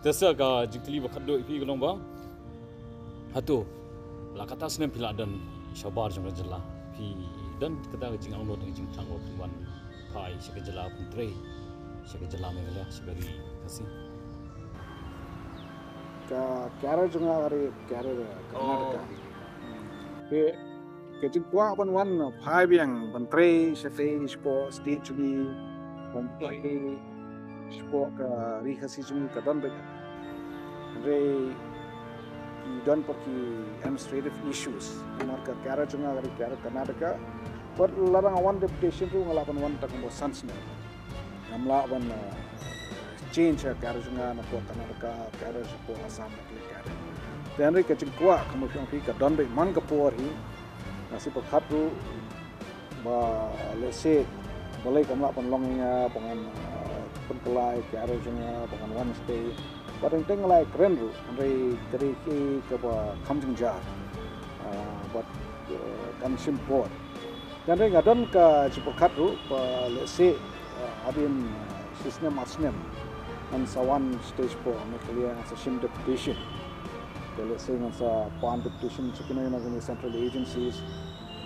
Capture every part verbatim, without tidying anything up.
Te sa ka jingkylli ba khatduh ïa phi ka long ba, hato la katta snem phi la don shabar jong ka jylla, phi don kata ka jingangnud, ka jingthrang ba phi wan phai sha ka jylla, pyntrei sha ka jylla Meghalaya, sha ka ri Khasi? Ka career jong nga ka ri career Karnataka. Te ka jingkwah ban wan phai biang ban trei shatei shapoh state jong ngi, ban trei shapoh ka ri Khasi jong ngi ka don beit. Hynrei ki don pat ki administrative issues. Namar ka career jong nga ka ri career Karnataka. Bad lada nga wan deputation ruh nga lah ban wan tang kumba san snem. Ngam lah ban, uh, change ka career jong nga napoh Karnataka, career shapoh Assam, na ka liang career. Te hynrei ka jingkwah kumba phi ong phi ka don beit man ka por hi. Nga shu pyrkhat ruh ba lehse balei kam lah ban long ïa nga ba ngan, uh, pynkylla ïa ka career jong nga ba ngan wan shatei. Bad teng teng nga la ïakren ruh, hynrei ka dei kaei kaba kham jynjar. Uh, bad, uh, kan shim por. Te hynrei nga don ka jingpyrkhat ruh ba lehse, uh, hadien, uh, shi snem ar snem ngan sa wan shatei shapoh Meghalaya, ngan sa shim deputation. Te lehse ngan sa pan deputation sha kino kino ki central agencies.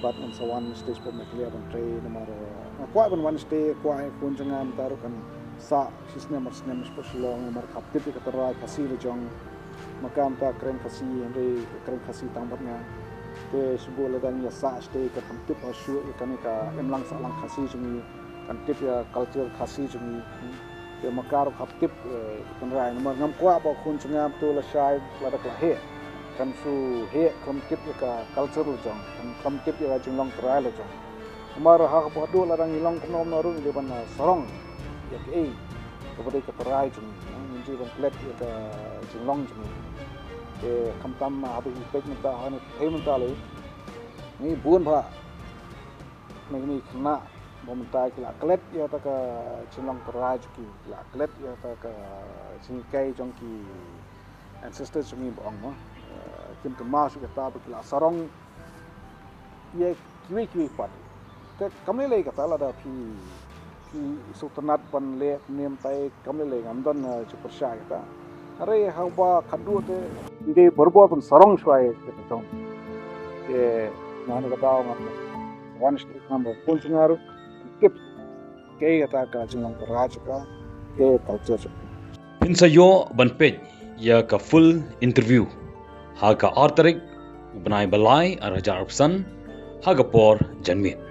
Bad ngan sa wan shatei shapoh Meghalaya ban trei namar, uh, nga kwah ban wan shatei, kwah ïa ka khun jong nga mynta ruh kan sah shi snem ar snem shapoh Shillong, namar ka hap tip ïa ka tynrai Khasi la jong. Ma ka mynta kren Khasi, hynrei ka kren Khasi tang bad nga. Te shu buh lada ngi ïa sah shatei kan kham tip ha shuh ïa kane ka imlang sahlang Khasi jong ngi, kan tip ïa culture Khasi jong ngi. Te ma ka ruh ka hap tip, eh, ïa ka tynrai, namar ngam kwah ba u khun jong nga mynta la shai lada ka la heh kan shu heh khlem tip ïa ka culture la jong, khlem tip ïa ka jinglong tynrai la jong. Namar ha kaba haduh lada ngi long kumno kumno ruh ngi dei ban, ah, sarong ïa kaei kaba dei ka tynrai jong ngi, ngim dei ban klet ïa ka jinglong jong ngi. Te khamtam, ah, haba ngi peit mynta ha kane ka pyrthei mynta lei, ngi bun bha na kine ki khynnah ba mynta ki la klet ïa kata ka jinglong tynrai jong ki, ki la klet ïa kata ka jinghikai jong ki ancestors jong ngi ba ong mo. Eh, kim kynmaw shuh kata ba ki la sarong ïa kiwei kiwei pat. Te kam lei lei kata lada phi, phi sngewtynnat ban leh kumne mynta, kam lei lei, ngam don, eh, jingpyrshah kata. Hynrei haba khatduh te ngi dei barabor ban sarong shuwa ïa kata jong. Te nga na kata ngam wan shatei, ngam wan shatei, ngam wan shatei. Tip kaei kata ka jinglong tynrai jong ka, kaei ka culture jong ka. Phin sa ïoh ban peit ïa ka full interview ha ka ar tarik u bnai ba lai ar hajar arphew san ha ka por janmiet.